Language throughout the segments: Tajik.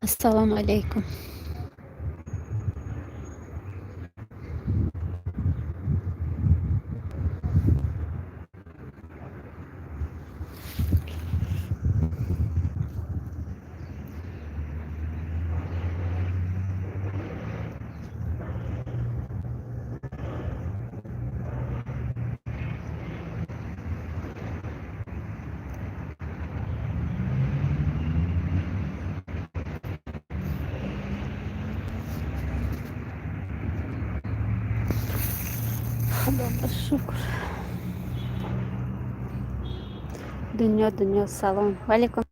Ассалому алайкум. Худоба шукр. Дунё, дунё, салом. Ваалайкум.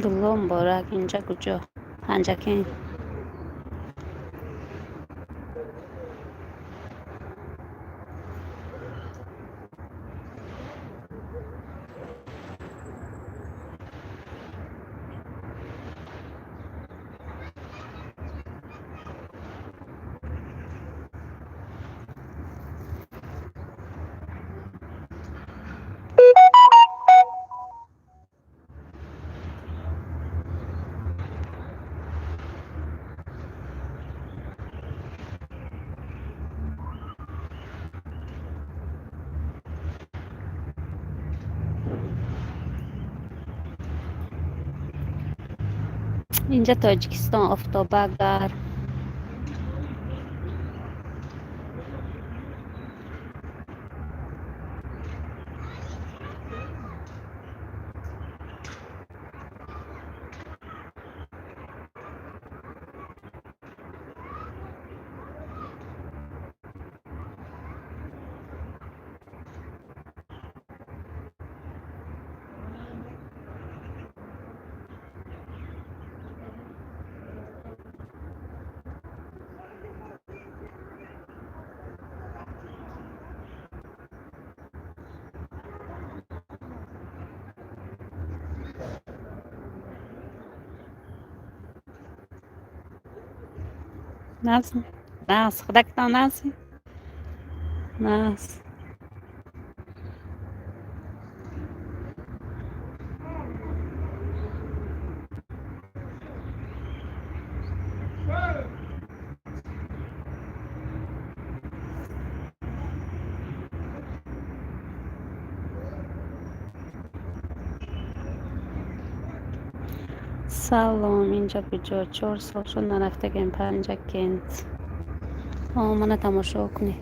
Дулло муборак. Инҷа куҷо? Панҷакент. Инҷа Тоҷикистон, офтоба гарм. Нағз, нағз, худактон нағз, нағз. Салом, инҷа куҷо? 4 сол шуд, нарафтагем Панҷакент. Мана тамошо кунед.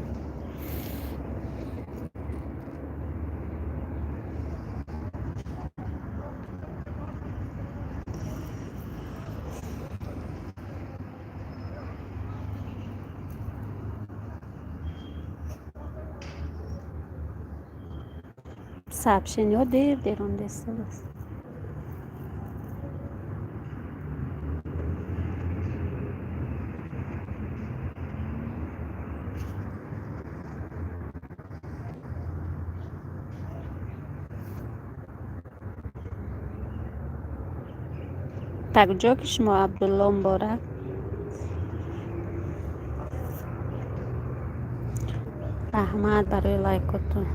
Сообщениҳо дер дер омада. Так ҷо ки шумо, Абдулло Муборак? Раҳмат барои лайкотон.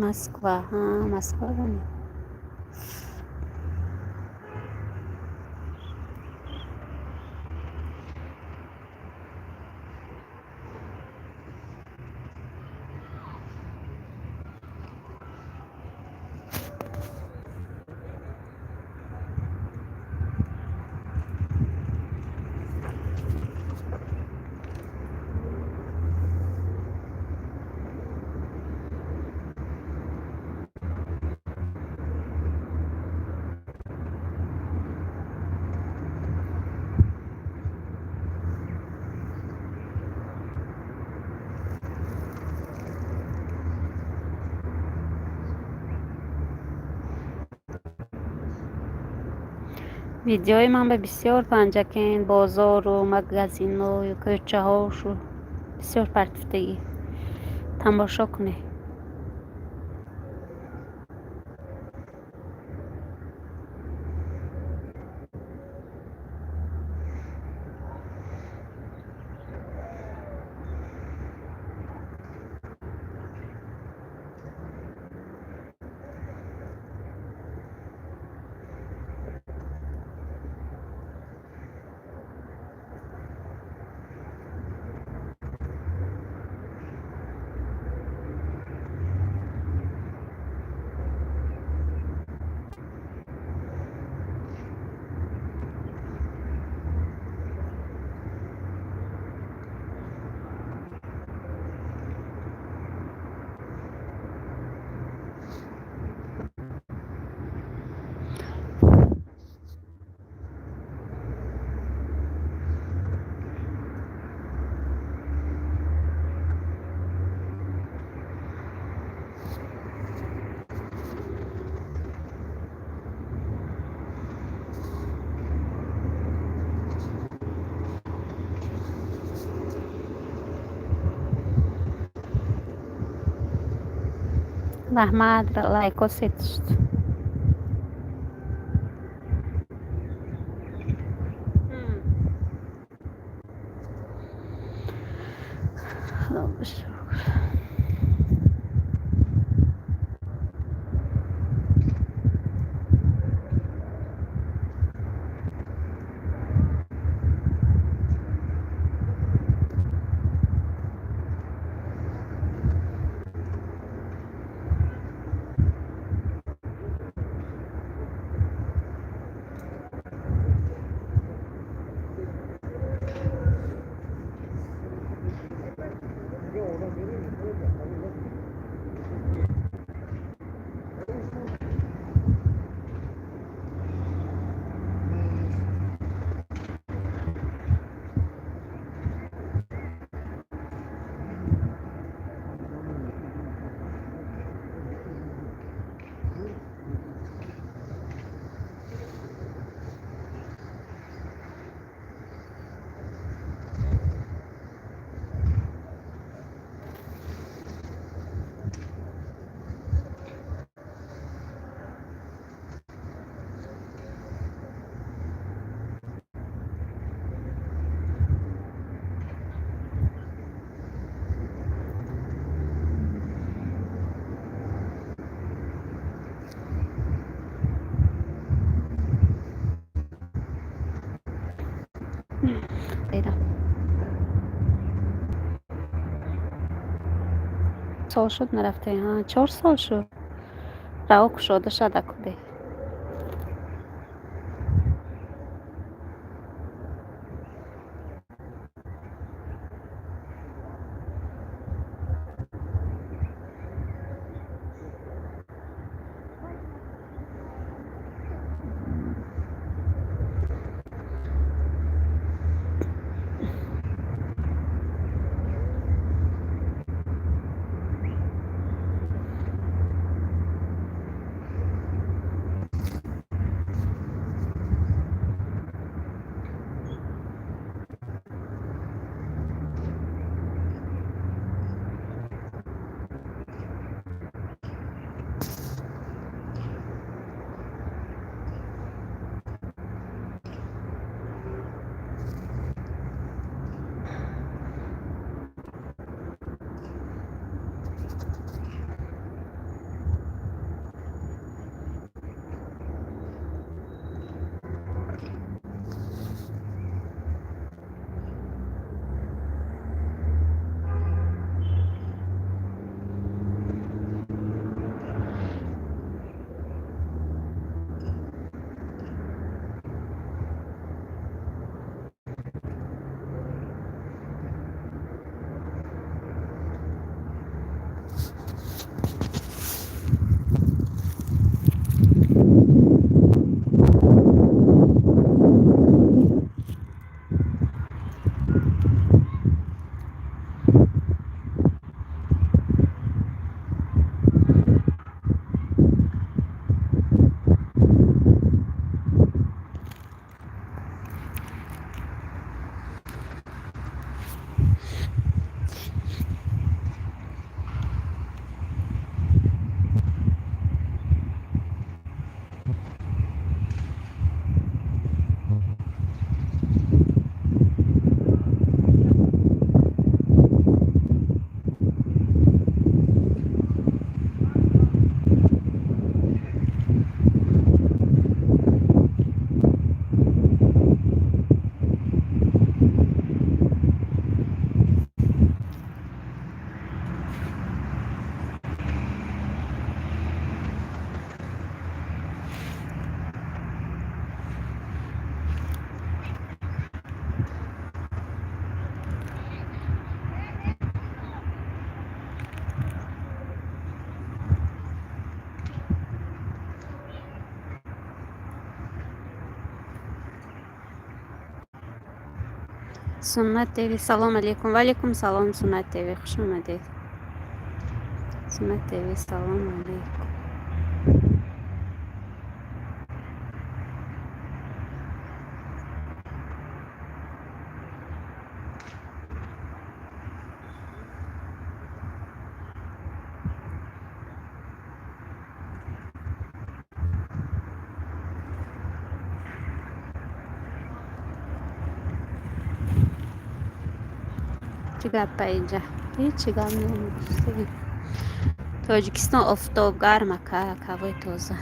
Москва, ҳа, Москва. Видеои ман ба бисёр Панҷакент, бозору магазиною кӯчаҳошу бисёр партифтагӣ, тамошо кунед. Раҳмат, лайко сетишт. Худо шукр. Сол шуд нарафтем, 4 сол шуд. Раҳо кушода шуда кубе. Суннат ТВ, салом алейкум. Ва алейкум салом, Суннат ТВ, хуш омадед. Суннат ТВ, салом алейкум. Чӣ гапа инҷа? Ҳечи гап намегуфтем. Тоҷикистон офтоб гарм, ака, ҳавои тоза.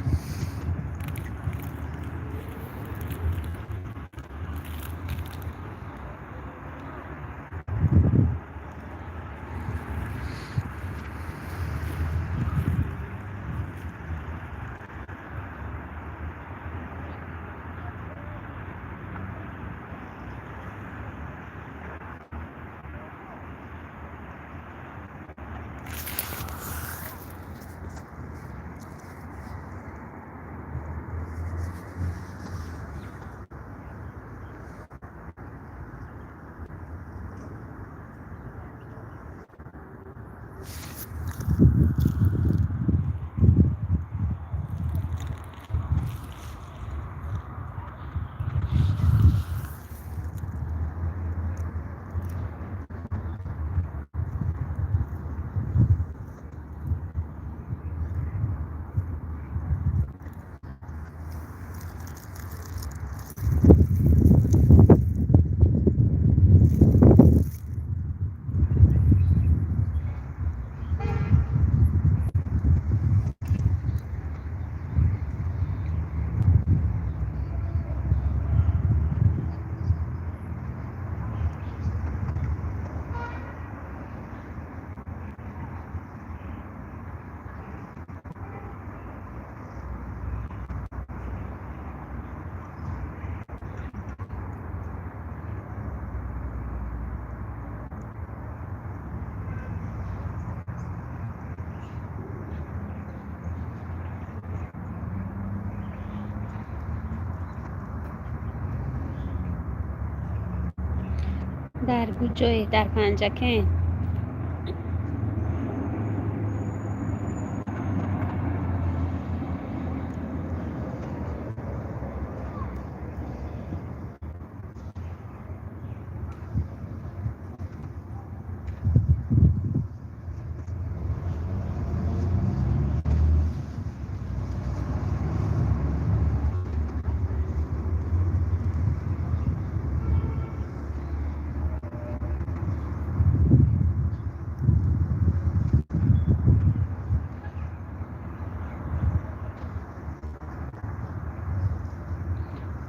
Дар куҷое? Дар Панҷакент.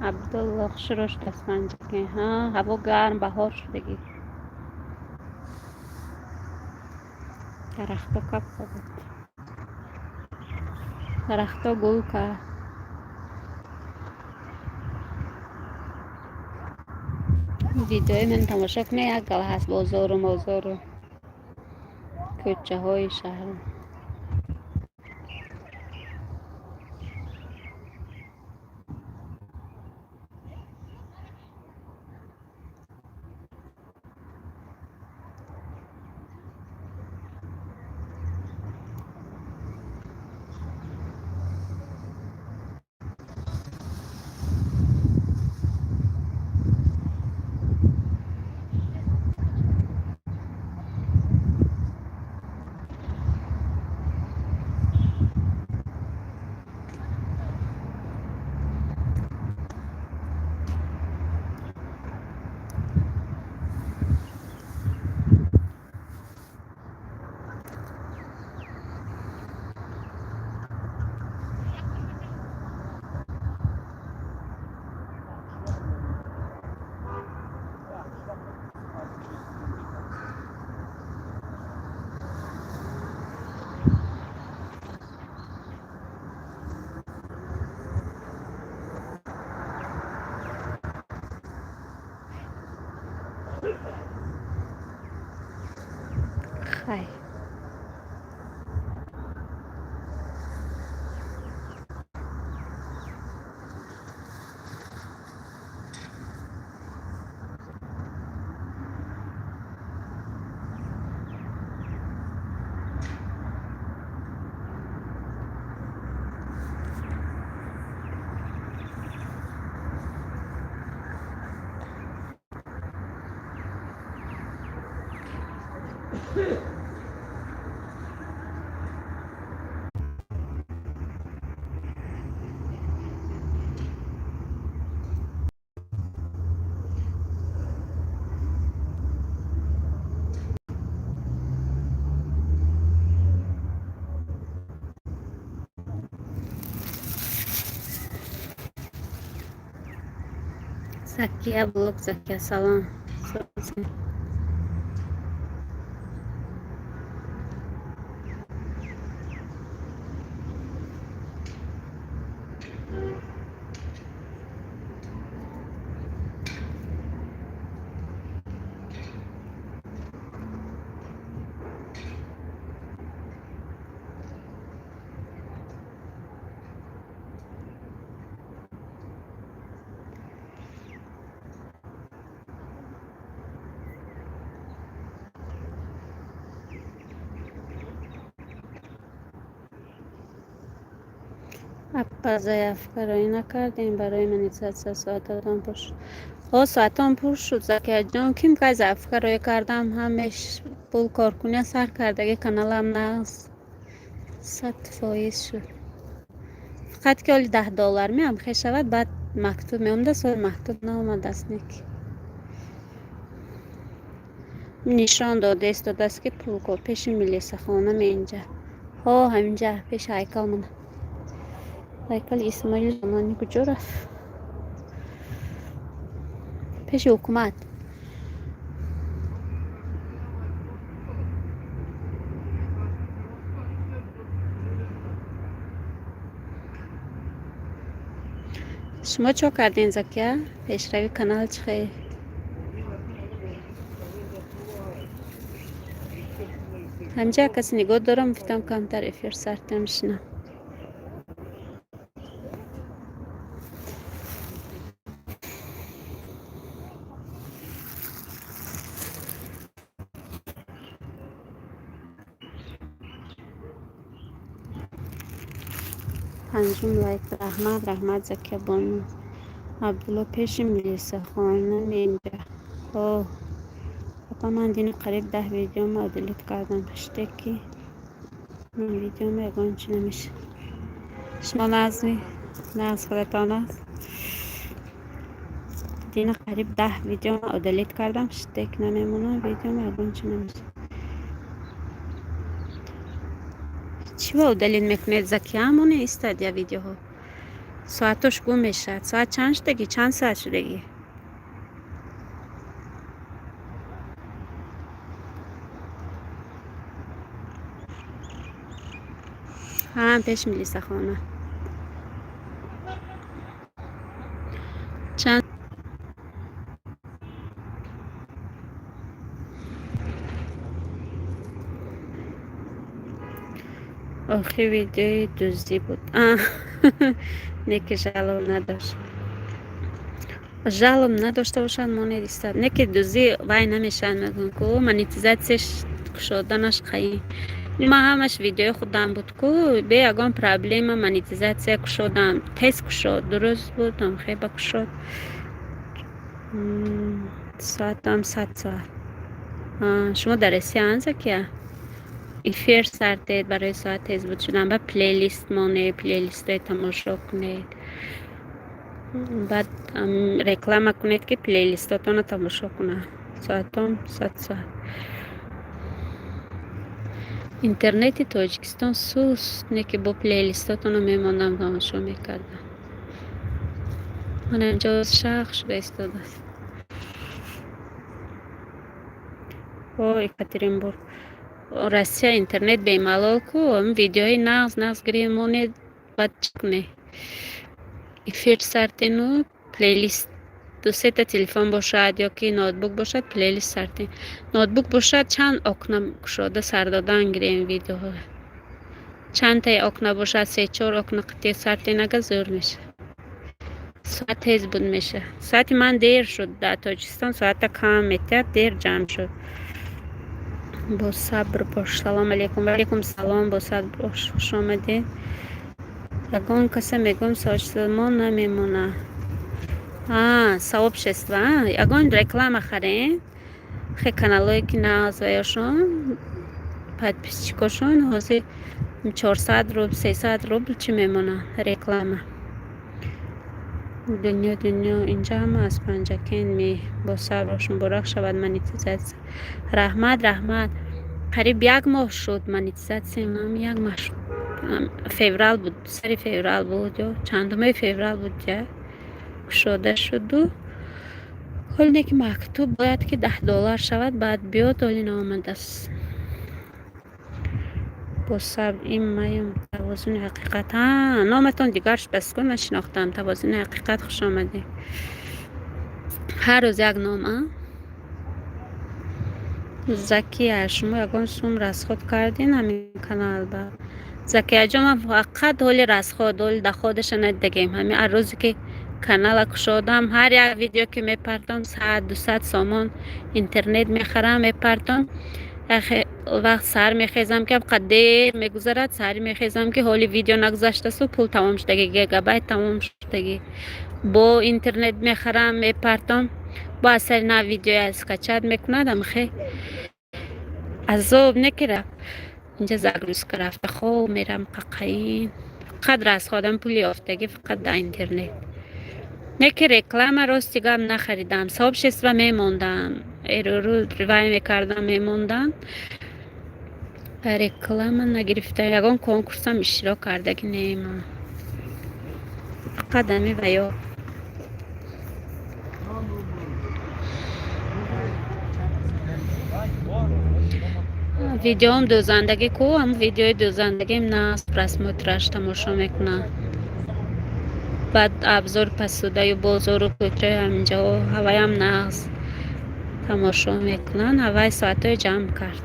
Абдулло, хушрӯ шудааст Панҷакент. Ҳа, ҳаво гарм, баҳор шудагӣ. Дарахто кап буд. Дарахто гул кард. Видеои ман тамошо кунед, як гала ҳаст бозору мозору кӯчаҳои шаҳр. Закия блог, Закия, салом. Апа, заявка роӣ накардем барои монетизатсия, соататон пур шуд. О, соатон пур шуд, Закияҷон. Ким кай заявка роӣ кардам, ҳамеш пул коркуния сар кардаги, каналам нағз 100% шуд. Фақат ки оли 10 доллар меам хешавад, баъд мактуб меомда, соли мактуб наомадааст, нек. Нишон дода истодааст, ки пул кор пеши милисахона меинҷа. Ҳо, ҳаминҷа пеши ҳайкал мана. Ҳайкали Исмоили Сомонӣ куҷо рафт? Пеши ҳукумат. Шумо чо кардем, Закия? Пешрави канал чӣ хел? Ҳамҷа касе нигоҳ дорам, гуфтам, камтар эфир сарта мешинам. Панҷум лайк, раҳмат, раҳмат, Закия бону. Абдулло, пеши милисахона меинҷа. О, апа, ман дини қариб 10 видеомо удалить кардам. Ҳаштег ки ман видеомо ягон чи намеша. Шумо нағзми? Нағз, худатон аст? Дина қариб 10 видеомо удалить кардам, ҳаштег намемонам, видеомо ягон чи намеша. Чӣ ба удалить мекунед, Закия? Ҳамоне истад я видеоҳо. Соатош гум мешавад. Соат чанд шудагӣ? Чанд соат шудагӣ? Ҳа, пеш милисахона. Чанд охир видеои дуздӣ буд. Не ки жалоб надошт. Жалоб надошта бошад, монед истад. Не ки дуздӣ вай намешавад, мегӯям ку, монетизатсияш кушоданаш қаин. Ман ҳамаш видеои худам буд ку, бе ягон проблема монетизатсия кушодам. Тез кушод, дуруст буд, хеба кушод. Соатам 100 соат. Шумо дар Россия, Закия? Эфир сардед барои соат тез буд шудан, ба плейлист монед, плейлистҳои тамошо кунед. Баъд реклама кунед, ки плейлистотонро тамошо кунанд. Соатон 100 соат. Интернети Тоҷикистон суст, не ки бо плейлистотонро мемондам, тамошо мекардам. Мана инҷо шах шуда истодааст. О, Екатеринбург. Россия интернет бемалол ку, видеои нағз нағз гирем, монед, баъд чӣ кунед? Эфир сартену плейлист, ду сета телефон бошад ё ки ноутбук бошад, плейлист сартен. Ноутбук бошад, чанд окна кушода сар додан гирем видеоҳо. Чандтаи окна бошад, се чор окна қитъи сартен, ага зӯр мешавад. Соат тез буд мешавад. Соати ман дер шуд, дар Тоҷикистон соата кам метиҳад, дер ҷамъ шуд. Бо сабр бош. Салом алейкум. Ва алейкум салом, бо сабр бош. Хуш омадед. Ягон каса мегӯям, сообщество намемона. А, сообщество, ягон реклама харем. Хе каналое ки нағз ваяшон подписчикошон ҳозир 400 рубл, 300 рубл чӣ мемонад реклама. Дунё, дунё, инҷа ҳама аз Панҷакент ме. Бо сабраш муборак шавад монетизатсия. Раҳмат, раҳмат. Қариб як моҳ шуд монетизатсиям, як моҳ шуд. Феврал буд, сари феврал буд ё чандумаи феврал буд, я кушода шуду. Ҳоле ки мактуб бояд ки 10 доллар шавад, баъд биёд, ҳоли наомадааст. Бо сабр ин маям Тавозуни ҳақиқат. Ҳа, номатон дигар шудааст ку, нашинохтам. Тавозуни ҳақиқат, хуш омадед. Ҳар рӯз як ном, а? Закия, шумо ягон сум расход кардин ҳамин канал ба? Закияҷон, ман фақат ҳоли расход, ҳоли доходаша надидагем. Ҳамин ҳар рӯзе ки канала кушодам, ҳар як видео ки мепартом, 100, 200 сомон интернет мехарам, мепартом. Вақт саҳар мехезам, ки қад дер мегузарад, саҳари мехезам, ки ҳоли видео нагузаштасту пул тамом шудагӣ, гигабайт тамом шудагӣ. Бо интернет мехарам, мепартом, бо аз сари нав видеоя скачать мекунад, амхе азоб не ки рафт. Инҷа загрузка рафта, хоб мерам қақаин. Фақат расходам пули ёфтагӣ фақат дар интернет. Не ки реклама, рости гап, нахаридам. Сообщество мемондам. Эруру вай мекардам, мемондам. Реклама нагирифта, ягон конкурсам иштирок кардагӣ немам. Фақат ҳами ваё. Видеом дӯзандагӣ ку, ҳам видеои дӯзандагим на просмотраш тамошо мекунам. Баъд обзор посудаю бозору кӯчаи ҳаминҷаҳо ҳаваям нағз тамошо мекунанд. Ҳавай соатҳое ҷамъ кард.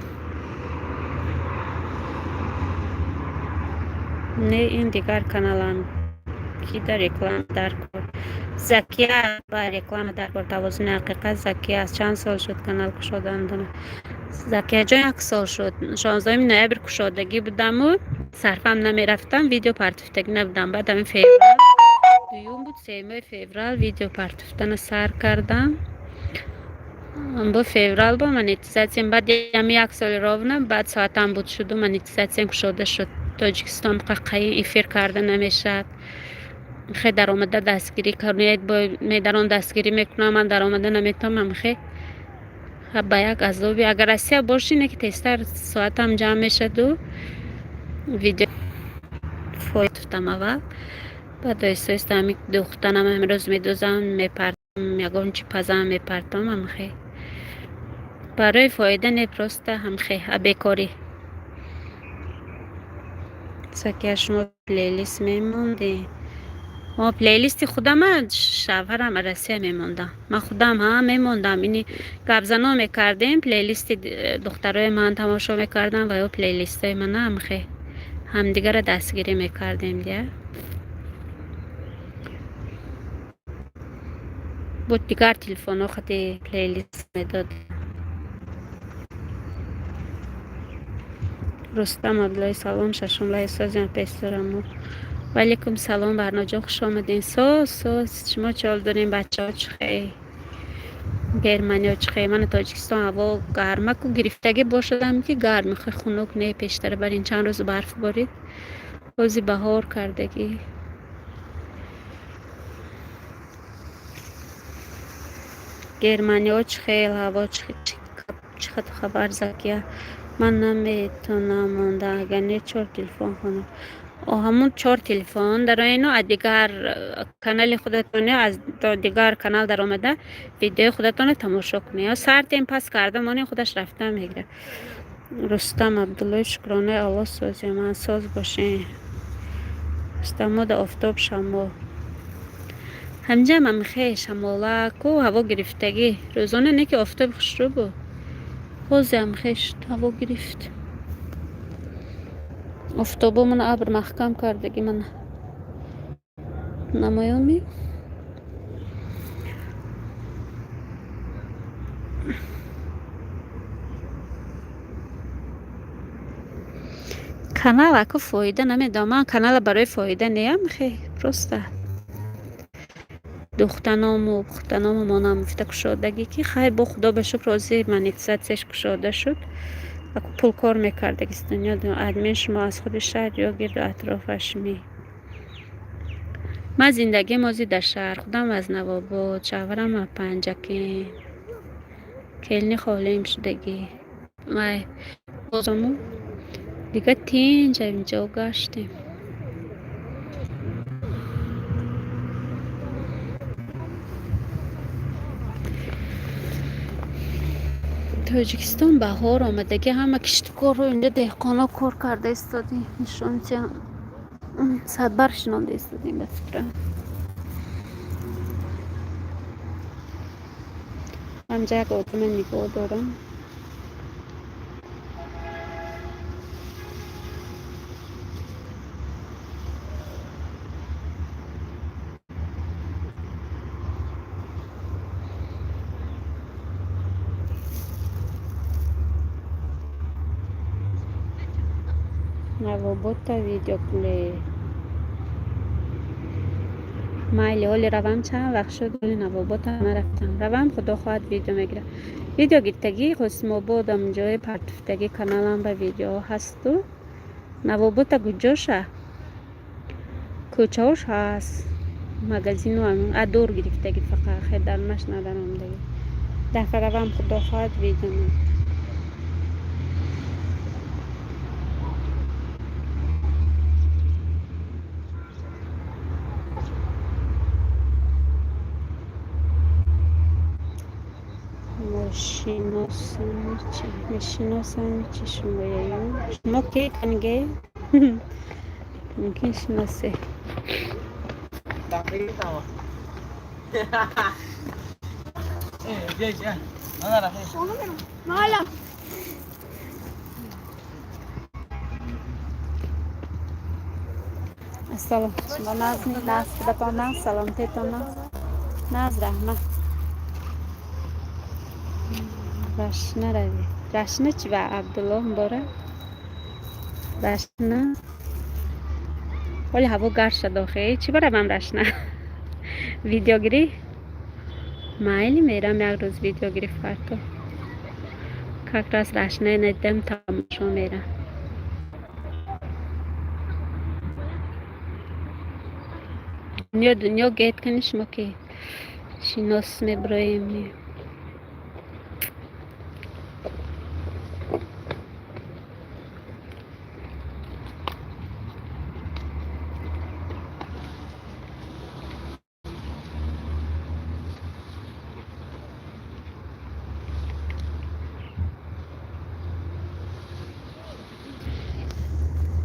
Не, ин дигар каналам ки дар реклама дар кор. Закия ба реклама дар кор. Тавозуни ҳақиқат, Закия, аз чанд сол шуд канал кушодан? Закияҷон, як сол шуд. 16 ноябр кушодагӣ будаму сарфам намерафтам, видео партуфтагӣ набудам. Баъд ҳамин феврал, дуюм буд, сеюмои феврал видео партуфтана сар кардам. Бо феврал бо монетизатсиям, баъд ҳами як соли ровно баъд соатам буд шуду монетизатсиям кушода шуд. Тоҷикистон қаққаин эфир карда намешавад. Хе даромада дастгирӣ кунед, бо медарон дастгирӣ мекунам, ман даромада наметавонам, хе ба як азоби. Агар Россия бошӣ, не ки тезтар соатам ҷамъ мешаду видео фойтуфтам аввал, баъд оҳиста оҳиста ҳами духтанам имрӯз медӯзам, мепартам, ягон чи пазам, мепартам, ҳамхе. Барои фоида не, просто ҳамхе бекорӣ. Закия, шумо плейлист мемондед? О, плейлисти худама шавҳарам Россия мемондам. Ман худам ҳа мемондам. Ини гапзано мекардем, плейлисти духтарои ман тамошо мекардам ва ё плейлистои мана, ҳамхе ҳамдигарро дастгирӣ мекардем дия. Буд дигар телефонҳо хати плейлист медод. Рустам Абдуллои, салом, шашум лайк созем песорамо. Ваалейкум салом, Барноҷон, хуш омадин. Соз, соз, шумо чӣ ҳол дорем, бачаҳо чӣ хел? Германиё чӣ хел? Мана Тоҷикистон ҳаво гармаку гирифтагӣ бошадам ки гарм, хе хунук не, пештара бар ин чанд рӯз барф борид. Ҳози баҳор кардагӣ. Германиё чӣ хел ҳаво, чӣ хабар, Закия? Ман наметонам монда, агар не чор телефон хонам. Ҳамун чор телефон дароину аз дигар канали худатон аз дигар канал даромада видеои худатонро тамошо кунед. Ё сартем пас карда монед, худаш рафта мегирад. Рустам Абдуллои, шукронаи Аллоҳ, сози ман соз бошед. Рустам, мода офтоб шамол. Ҳаминҷам ҳамихе шамолаку ҳаво гирифтагӣ. Рӯзона не ки офтоби хушрӯ буд. Ҳозе ҳамихе шуд, ҳаво гирифт. Офтобомон абр маҳкам кардагӣ, мана. Намоён? Канал аку фоида намедонам. Ман канала барои фоида неам, хе просто. Духтаному пухтаному монам гуфта кушодагӣ, ки хай, бо худо ба шукр, ҳозир монетизатсияш кушода шуд. Аку пул кор мекардагист. Дунё, админ, шумо аз худи шаҳр ё гирду атрофаш ми? Ман зиндагиам ҳозир дар шаҳр. Худам аз Навобод, шавҳарам аз Панҷакент. Келини холиам шудагӣ. Вай бозаму дига тинҷ инҷо гаштем. Тоҷикистон баҳор омадагӣ, ҳама киштукорро инҷа деҳқоно кор карда истодем. Нишонтиям, садбар шинонда истодем, ба фикрам. Ҳамҷа як одаме нигоҳ дорам. Навобота видео кунед. Майли, ҳоли равам, чанд вақт шуд, ҳоли Навобота нарафтам. Равам, худо хоҳад, видео мегирам. Видео гирифтагӣ Қосимободам, ҷои партуфтагӣ каналам ба видеоҳо ҳасту. Навобота куҷоша? Кӯчаош ҳаст. Магазину адур гирифтагӣ, фақат хедармаш надаромдагӣ. Дафъа равам, худо хоҳад, видео мегирам. Мешиносам чи шумояю? Шумо ки канге? Мумкин шиносе. Ассалом. Шумо нағзми? Нағз, худатон нағз, саломатиятон нағз? Нағз, раҳмат. Рашна равед. Рашна чи ба Абдуллоҳ муборак? Рашна? Ҳоли ҳаво гарм шуд охе. Чӣ баравам Рашна? Видеогирӣ? Майли, мерам як рӯз видеогирӣ фарто. Как раз Рашнаи надидам, тамошо мерам. Дунё, дунё гет кани, шумо ки шинос мебироем.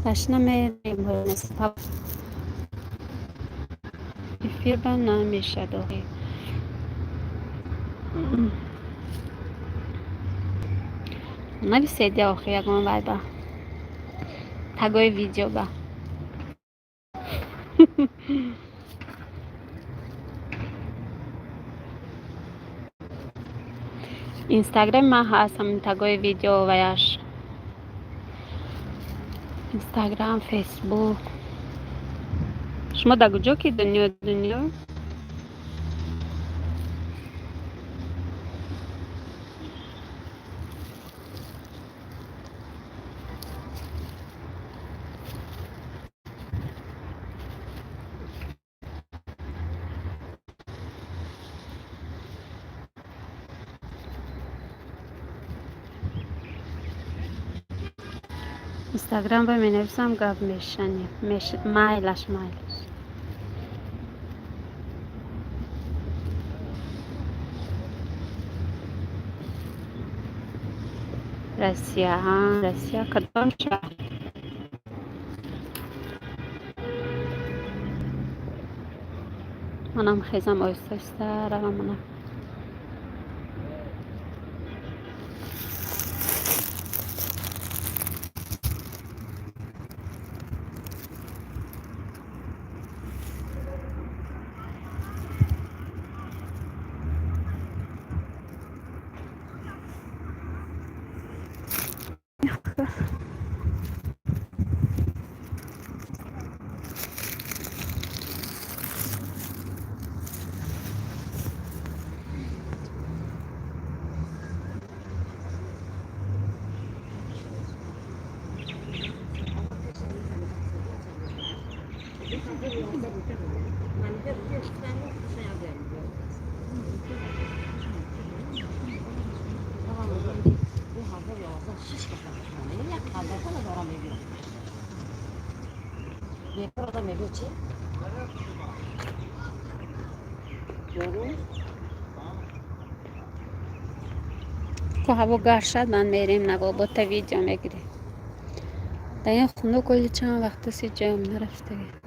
Рашна мерем. Эфир ба намешад охе. Нависед охе ягон вай ба. Тагои видео ба. Инстаграми ман ҳаст ҳамин тагои видео ваяш. Инстаграм, Фейсбук. Шумо дар куҷо ки, дунё, дунё? Инстаграм ба менависам, гап мешанем. Майлаш, майлаш. Россия, Россия, кадом шаҳр? Манам хезам, оҳиста оҳиста равам мана. Ку ҳаво гарм шад, ман мерем Навобота, видео мегирем. Дар ин хунук оли чанд вақт аст, ҷоям нарафтагӣ.